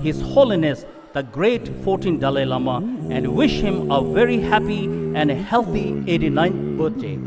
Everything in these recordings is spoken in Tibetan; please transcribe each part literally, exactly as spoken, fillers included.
His Holiness the great fourteenth Dalai Lama and wish him a very happy and healthy eighty-ninth birthday.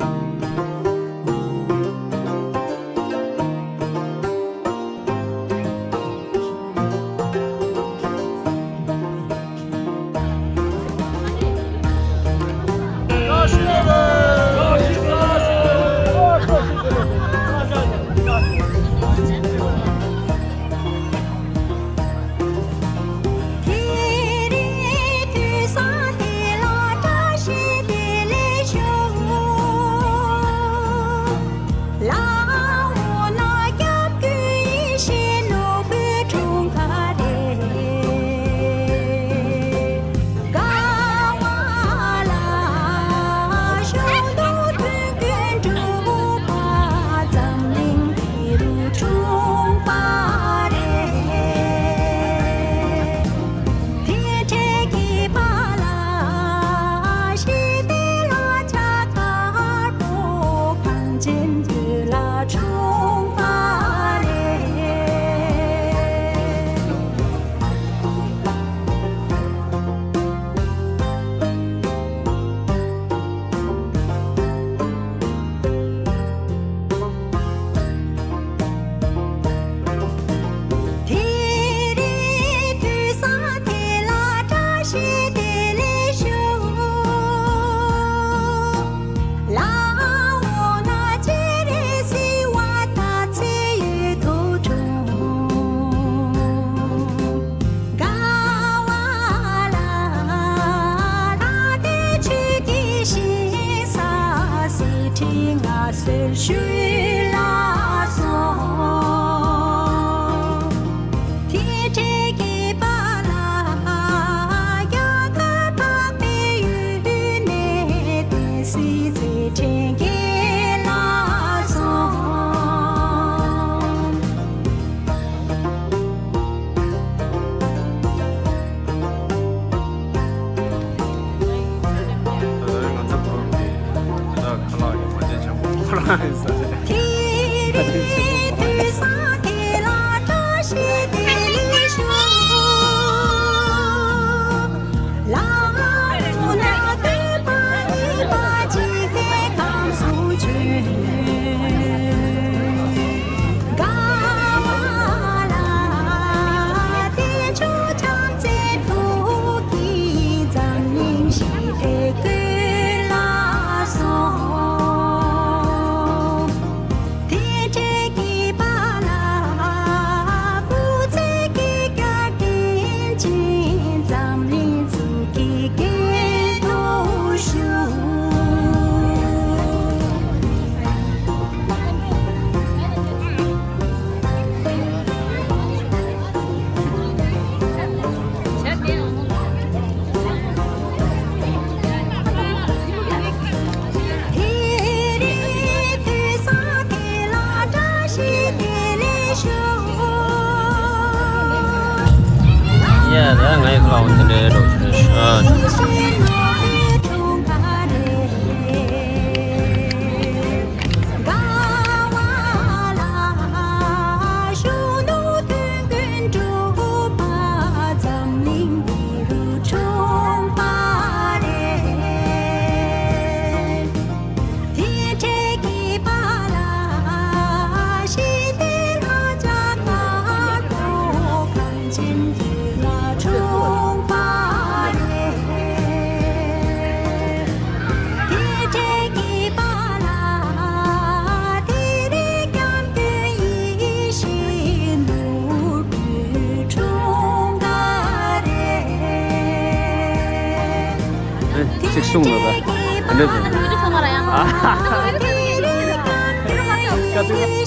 ཡ་ད་ང་ཡི་ཁ་ལ་འོང་དེ་འདྲའི་རོགས་ཞུ་ཨ། ཅིག་གསུངས་ལ་ད། དེ་འདྲ་དང་།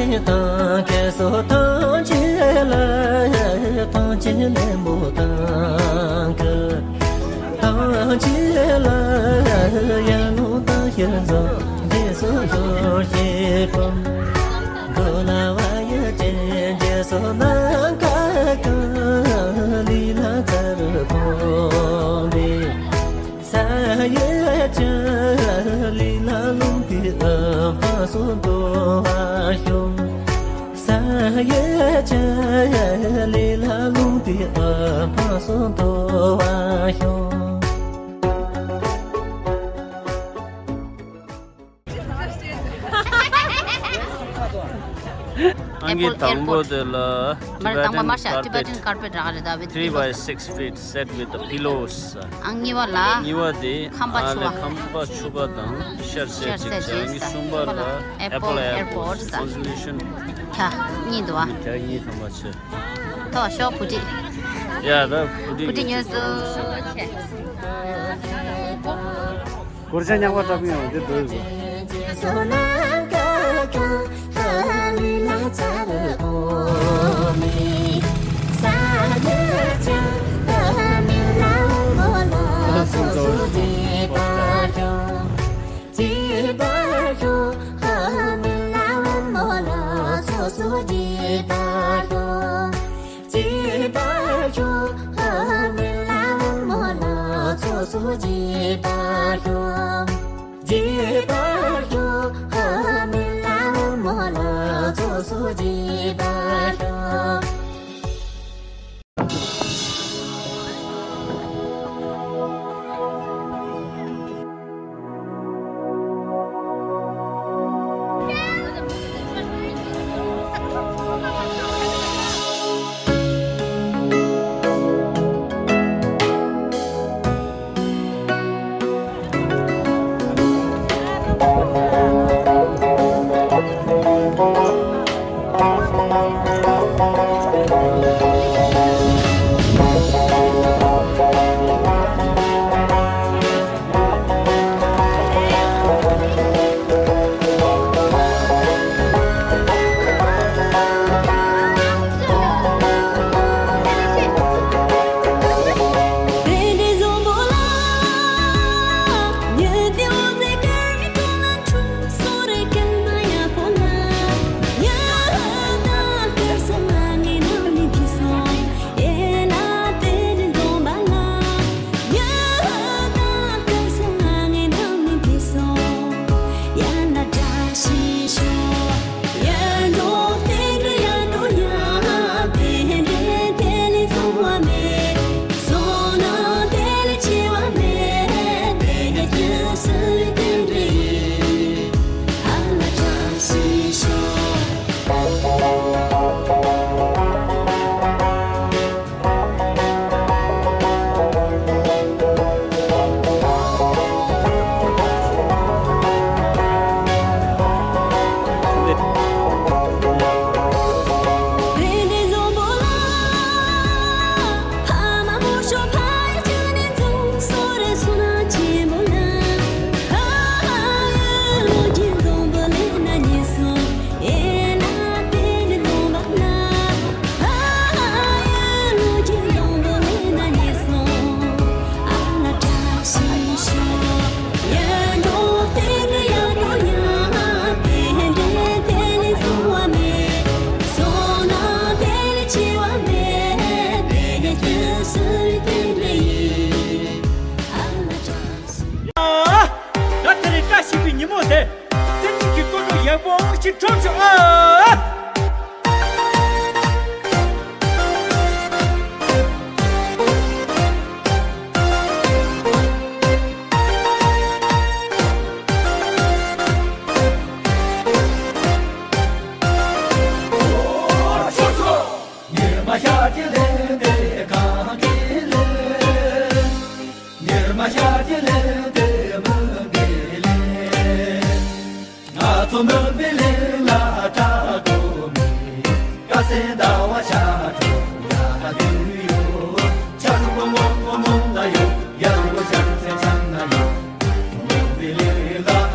དང་། སྐལ་བཟང་ཐམས་ཅད་ལ་ཐམས་ཅད་ལ་མོས་དང་། སྐལ་ཐམས་ཅད་ལ་ཡར་ལོངས་དང་ཞལ་འཛོམས་འདི་སོགས་འགྲོ་ཞེས་པ། འགྲོ་ལ་བ་ཡི་ཅན་རྗེས་སུ་ནམ་མཁའ་གང་། ལུས་ལ་ཚར་གང་བས། ས་ཡི་ཆ་ལུས་ལ་རླུང་དེ་ཨ་ཕ་སོ་འགྲོ་བ་ཤོག་ས་ཡི་ཆ་ལུས་ལ་རླུང་དེ་ཨ་ཕ་སོ་འགྲོ་བ་ཤོག་ཨང་ཀི་དང་པོ་དེ་ལ་མར་དང་པོ་མར་ཤ་Tibetan carpet རག་རེད་ད། With three by six feet set with the pillows. ཨང་གཉིས་པ་ལ་གཉིས་པ་དེ་ཁམས་པ་ཨ་ཆུ་བ། ལེ་ཁམས་པ་ཆུ་བ་དང་ཤར་ཤར་གསལ་ཅིག་ཅིག་ཅིག་ཨང་ཀི་གསུམ་པ་ལ་Apple Apple Airports Airports Consolation ཁྱ་གཉིས་འདུག་ཨ། ཁྱ་གཉིས་ཐམ་པ་ཆེ། ཐོ་ཤོག་བུ་ཏི། ཡ་ད་བུ་ཏི་བུ་ཏི་ཉོས་སོ། གོར་ཆ་ཉག་པ་འཁྲབ་ཡོང་འདི་འདོད་ཡོད། ད་དེ་རིང་བཀྲ་ཤིས་པའི་ཉིན་མོ་དེ། སེམས་ཅན་གྱི་ཀུན་སློང་ཡག་པོ་ཞིག་འཁྲབ་ཤོག་ཨ། ཉི་མ་ཤར་གྱི་ལན་དེ་གང་གི་ལན། ཉི་མ་ཤར་གྱི་ལན་དེ་མུན་པའི་ལན། ང་ཚོ་མུན་པའི་གླིང་ལ་གྲགས་འགྲོ་མི། ཀ་སེ་ཟླ་བ་ཤར་འགྲོ་ཡག་དུས་ཡོད། ཆར་པ་སྔོན་པོ་སྔོན་ལ་ཡོད། ཡར་པོ་ཤར་ཚེ་ཆར་ན་ཡོད། མུན་པའི་གླིང་ལ་